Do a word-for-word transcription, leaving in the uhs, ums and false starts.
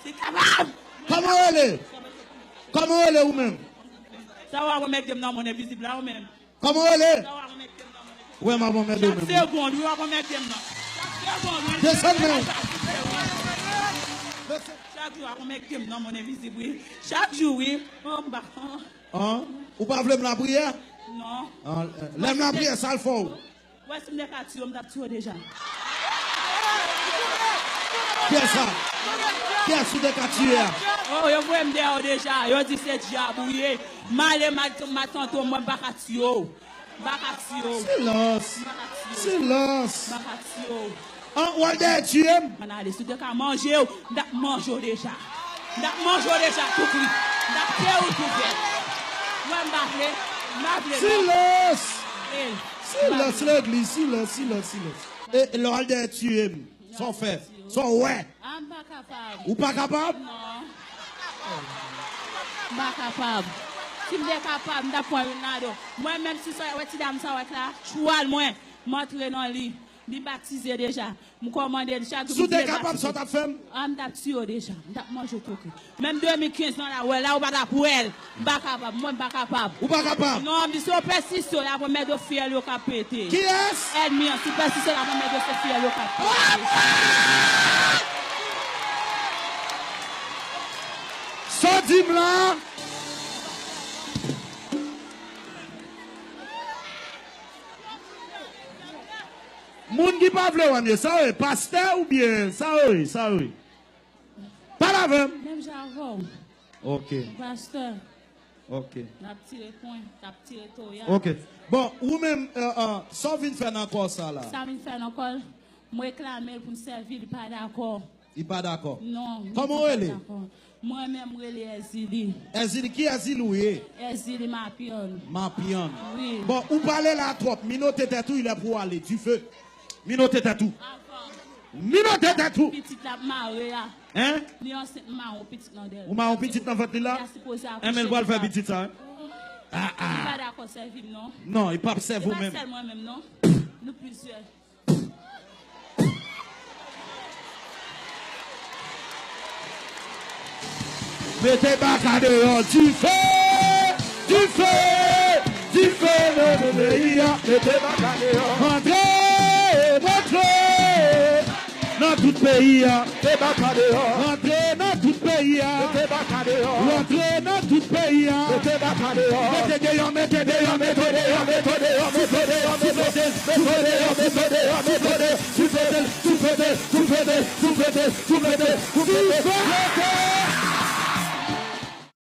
Li kapab! Kòman w rele? Kòman w rele ou menm? Sa w ap anmède m nan, moun envizib la, ou menm? Kòman w rele? Sa w ap anmède m nan, moun envizib la. Wè, m ap anmède w menm. Chak segonn, wi, w ap anmède m nan. Chak segonn, wi. Desann men w. Desann. Chak jou, w ap anmède m nan, moun envizib, wi. Chak jou, wi. Oh, m pa. An? Ou pa vle m lapriyè? Non. An, lè m lapriyè, sa l fè w? Wè, si m te ka tiye w, m t ap tiye w deja. Kiyès sa? Kiyès ou te ka tiye a? Oh, yo voye m dèyè w deja. Yo di se dyab ou ye. M ale, m al, m al tante w, mwen, m pa ka tiye w. M pa ka tiye w. Silans. M pa ka tiye w. Silans. M pa ka tiye w. An, w al dèyè tiye m? Ann ale, si w te ka manje w, m t ap manje w deja. M t ap manje w deja tou kri. M t ap tiye w tou vèt. Mwen, m pa vle. M pa vle, non. Silans! E, silans, legliz, silans, silans, silans. E, e lè w al dèyè tiye m, sa w fè? Sa w wè? A, m pa kapab. Ou pa kapab? Non. M pa kapab. Si m te kapab, m t ap pran youn ladan. Mwen menm, si sa wè ti dam sa wè k la, chwal mwen, m antre nan li. Li batize deja. M kòmande l chak jou. Si w te kapab, sa w t ap fè m? A, m t ap tiye w deja. M t ap manje w tou kri. Menm de mil kenz nan la, wè la, ou pa t ap wè l. M pa kapab, mwen m pa kapab. Ou pa kapab? Non, m di si w pèsiste, la pwomèt de fyèl yo ka pete. Kiyès? Ènmi an, si w pèsiste, la pwomèt de se fyèl yo ka pete. Sa w di m la? Moun ki pa vle wè m yo, sa yo ye? Pastè oubyen sa yo ye? Sa yo ye? Pale avè m. Menm jan avè w. Ok. Pastè. Ok. N ap tire pwen, n ap tire toya. Ok. Bon, ou menm, euh, euh, sa w vin fè nan kò sa la? Sa m vin fè nan kò l, m reklame l pou m sèvi, li pa dakò. Li pa dakò. Non. Kòman w rele? Mwen menm, m rele Èzili. Èzili, ki Èzili w ye? Èzili Mapyann. Mapyann. Wi. Bon, ou pale la twòp. Minote tèt ou, il est pour aller. Dife. Minote tèt ou. Avan. Minote tèt ou. Pitit la ap mare a. Hein? Li ansent, m mawon pitit nan dèyè. Ou mawon pitit nan vant li la? Li a sipoze akouche. Enben, l pral fè pitit sa, hein? Ah, ah. Li pa dakò sèvi m, non. Non, li p ap sèvi w menm. E pa sèl mwen menm, non. Nou plizyè. Mete baka deyò, dife, dife, dife nan tout peyi a. Mete baka deyò. Rantre, rantre nan tout peyi a. Mete baka deyò. Rantre nan tout peyi a. Mete baka deyò. Rantre nan tout peyi a. Mete baka deyò. Mete deyò, mete deyò, mete deyò, mete deyò, mete deyò, mete deyò, mete deyò, mete deyò, mete deyò. Souflete, souflete, souflete, souflete, souflete, souflete. Dife!